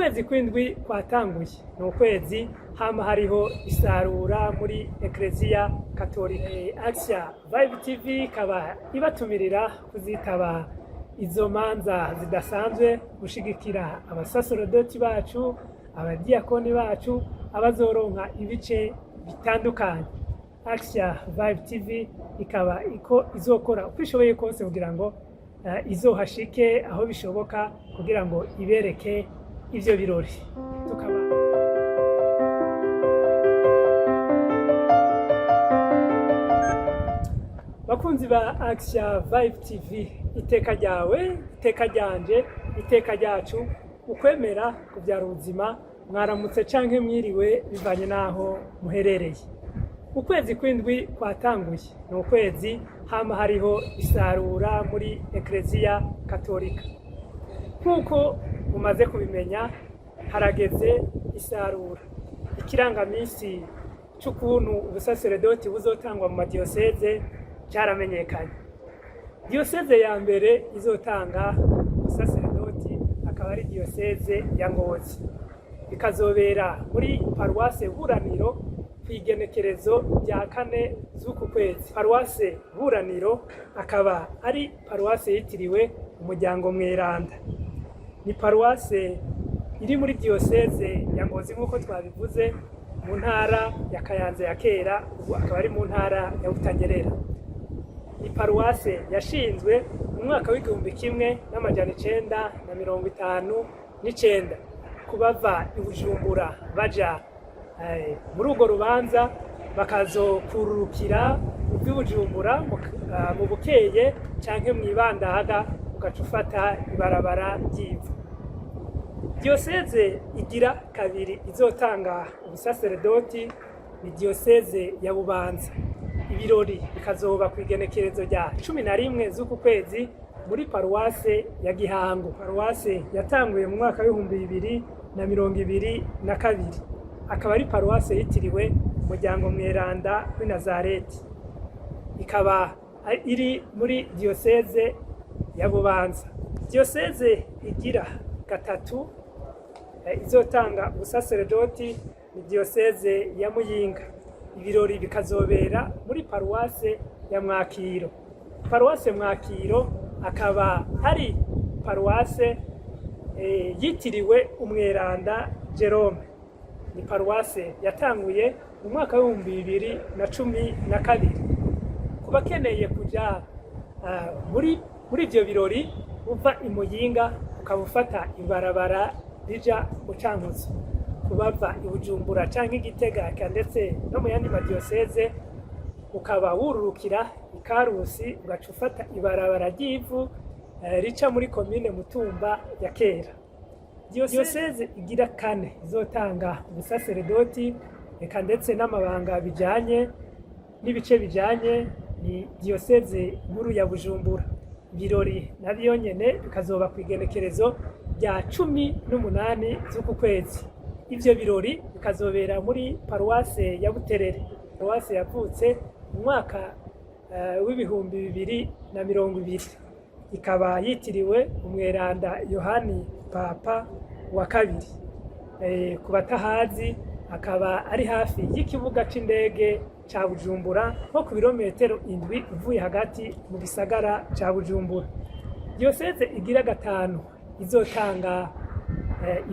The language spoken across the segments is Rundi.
Ukwezi kw'indwi kwatanguye, ni ukwezi hama hariho isarura muri Ekleziya Katolika. Axia Vibe TV ikaba ibatumirira kuzitaba izo manza zidasanzwe, gushigikira abasaserodoti bacu, abadiyakoni bacu, abazoronka ibice bitandukanye. Axia Vibe TV ikaba iko izokora uko ishoboye kose kugira ngo izohashike aho bishoboka, kugira ngo ibereke ivyo birori. Tukaba bakunzi ba Axia Vibe TV, iteka ryawe, iteka ryanje, iteka ryacu, ukwemera kubyara ubuzima. Mwaramutse canke mwiriwe bivanye n'aho muherereye. Ukwezi kw'indwi kwatanguye, ni ukwezi hama hariho isarura muri Ekleziya Katolika. Nk'uko mumaze kubimenya, harageze isarura. Ikirangaminsi c'ukuntu ubusaseredoti buzotangwa mu madiyoseze caramenyekanye. Diyoseze ya mbere izotanga ubusaseredoti akaba ari diyoseze ya Ngozi, bikazobera muri paruwase Buraniro kw'igenekerezo rya 4 z'uku kwezi. Paruwase Buraniro akaba ari paruwase yitiriwe umuryango mweranda. Ni paruwase iri muri diyoseze ya Ngozi, nk'uko twabivuze, mu ntara ya Kayanza ya kera, ubu akaba ari mu ntara ya Butanyerera. Ni paruwase yashinzwe mu mwaka w'1959. Kubava i Bujumbura baja muri urwo rubanza, bakazokururukira uva i Bujumbura mu Bukeye canke mw'Ibandaga, ugaca ufata ibarabara ry'ivu. Diyoseze igira kabiri izotanga ubusaseredoti ni diyoseze ya Bubanza. Ibirori bikazoba kw'igenekerezo rya 11 z'uku kwezi muri paruwase ya Gihango. Paruwase yatanguye mu mwaka w'2022, akaba ari paruwase yitiriwe umuryango mweranda w'i Nazareti, ikaba iri muri diyoseze ya Bubanza. Diyoseze igira gatatu izotanga ubusaseredoti ni diyoseze ya Muyinga. Ibirori bikazobera muri paruwase ya Mwakiro. Paruwase Mwakiro akaba ari paruwase yitiriwe umweranda Jerome. Ni paruwase yatanguye mu mwaka w'2012. Ku bakeneye kuja muri ivyo birori, uva i Muyinga ukaba ufata ibarabara rija mu Cankuzo. Kubava i Bujumbura canke i Gitega, eka ndetse no mu yandi madiyoseze, ukaba wururukira i Karusi, ugaca ufata ibarabara ry'ivu rica muri komine Mutumba ya kera. Diyoseze igira kane izotanga ubusaseredoti, eka ndetse n'amabanga bijanye n'ibice bijanye, ni diyoseze nkuru ya Bujumbura. Ibirori navyo nyene bikazoba kw'igenekerezo rya 18 z'uku kwezi. Ivyo birori bikazobera muri paruwase ya Buterere. Paruwase yavutse mu mwaka w'2020, ikaba yitiriwe umweranda Yohani Papa wa kabiri. Ku batahazi, akaba ari hafi y'ikibuga c'indege ca Bujumbura, nko ku birometero 7 uvuye hagati mu gisagara ca Bujumbura. Diyoseze igira gatanu izotanga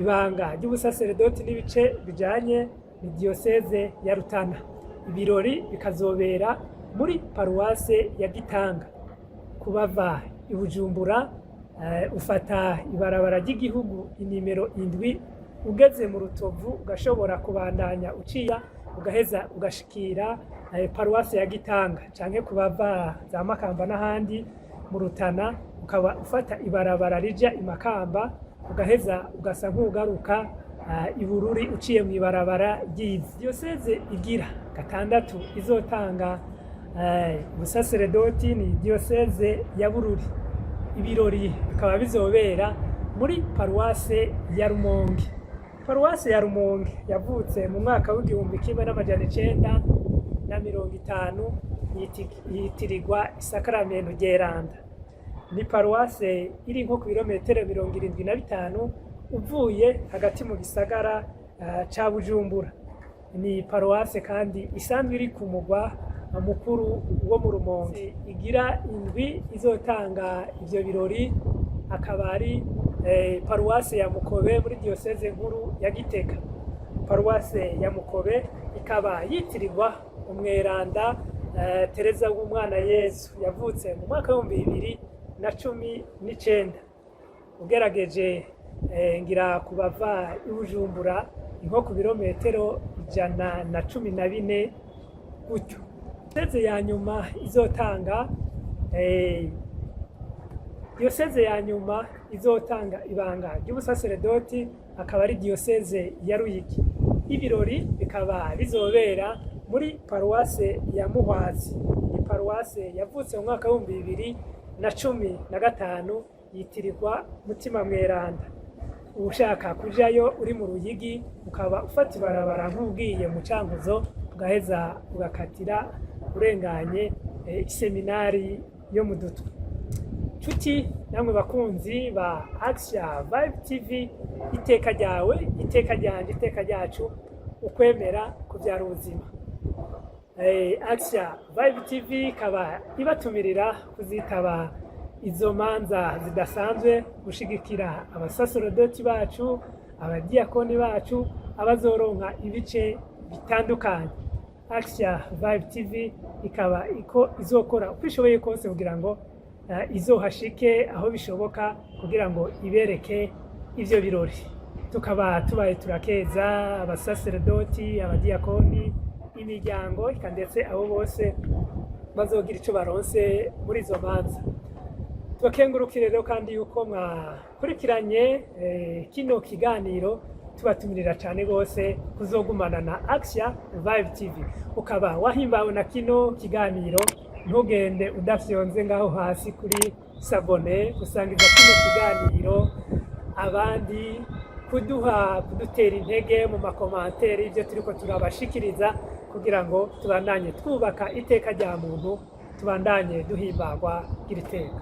ibanga ry'ubusaseredoti n'ibice bijanye ni diyoseze ya Rutana. Ibirori bikazobera muri paruwase ya Gitanga. Kubava i Bujumbura, ufata ibarabara ry'igihugu inimero 7, ugeze mu Rutovu ugashobora kubandanya uciya, ugaheza ugashikira paruwase ya Gitanga, canke kubava za Makamba n'ahandi mu Rutana, ukaba ufata ibarabara rija i Makamba, ugaheza ugasa nk'ugaruka i Bururi uciye mu ibarabara ry'ivu. Diyoseze igira gatandatu izotanga ubusaseredoti ni diyoseze ya Bururi. Ibirori bikaba bizobera muri paruwase ya Rumonge. Paruwase ya Rumonge yavutse mu mwaka w'1950, yitirirwa isakaramentu ryeranda. Ni paruwase iri nko ku birometero 75 uvuye hagati mu gisagara ca Bujumbura. Ni paruwase kandi isanzwe iri ku mugwa mukuru wo mu Rumonge. Igira indwi izotanga ivyo birori akaba ari paruwase ya Mukobe muri diyoseze nkuru ya Gitega. Paruwase ya Mukobe ikaba yitirirwa umweranda Tereza w'umwana Yezu, yavutse mu mwaka w'2019. Ugerageje ngira kubava i Bujumbura nko ku birometero 114 gutyo. Diyoseze ya nyuma izotanga diyoseze ya nyuma izotanga ibanga ry'ubusaseredoti akaba ari diyoseze ya Ruyigi. Ibirori bikaba bizobera muri paruwase ya Muhwazi. Ni paruwase yavutse mu mwaka w'2015, yitirirwa Mutima Mweranda. Ushaka kujayo uri mu Ruyigi, ukaba ufata ibarabara nk'ugiye mu Cankuzo, ugaheza ugakatira urenganye iseminari yo mu Dutwe. Nshuti namwe bakunzi ba Axia Vibe TV, iteka ryawe, iteka ryanje, iteka ryacu, ukwemera kubyara ubuzima. Axia Vibe TV ikaba ibatumirira kuzitaba izo manza zidasanzwe, gushigikira abasaserodoti bacu, abadiyakoni bacu, abazoronka ibice bitandukanye. Axia Vibe TV ikaba iko izokora uko ishoboye kose kugira ngo izohashike aho bishoboka kugira ngo ibereke ivyo birori. Tukaba tubaye turakeza abasaserodoti, abadiyakoni, imiryango, eka ndetse abo bose bazogira ico baronse muri izo manza. Tubakengurukire rero kandi yuko mwakurikiranye kino kiganiro, tubatumirira cyane rwose kuzogumana na Axia Vibe TV. Ukaba wahimbawe na kino kiganiro, ntugende udafyonze ngaho hasi kuri s'abonner, gusangiza kino kiganiro abandi, kuduha kudutera intege mu ma commentaires ibyo turiko turabashikiriza, kugira ngo tubandanye twubaka iteka rya muntu, tubandanye duhimbagwa iri teka.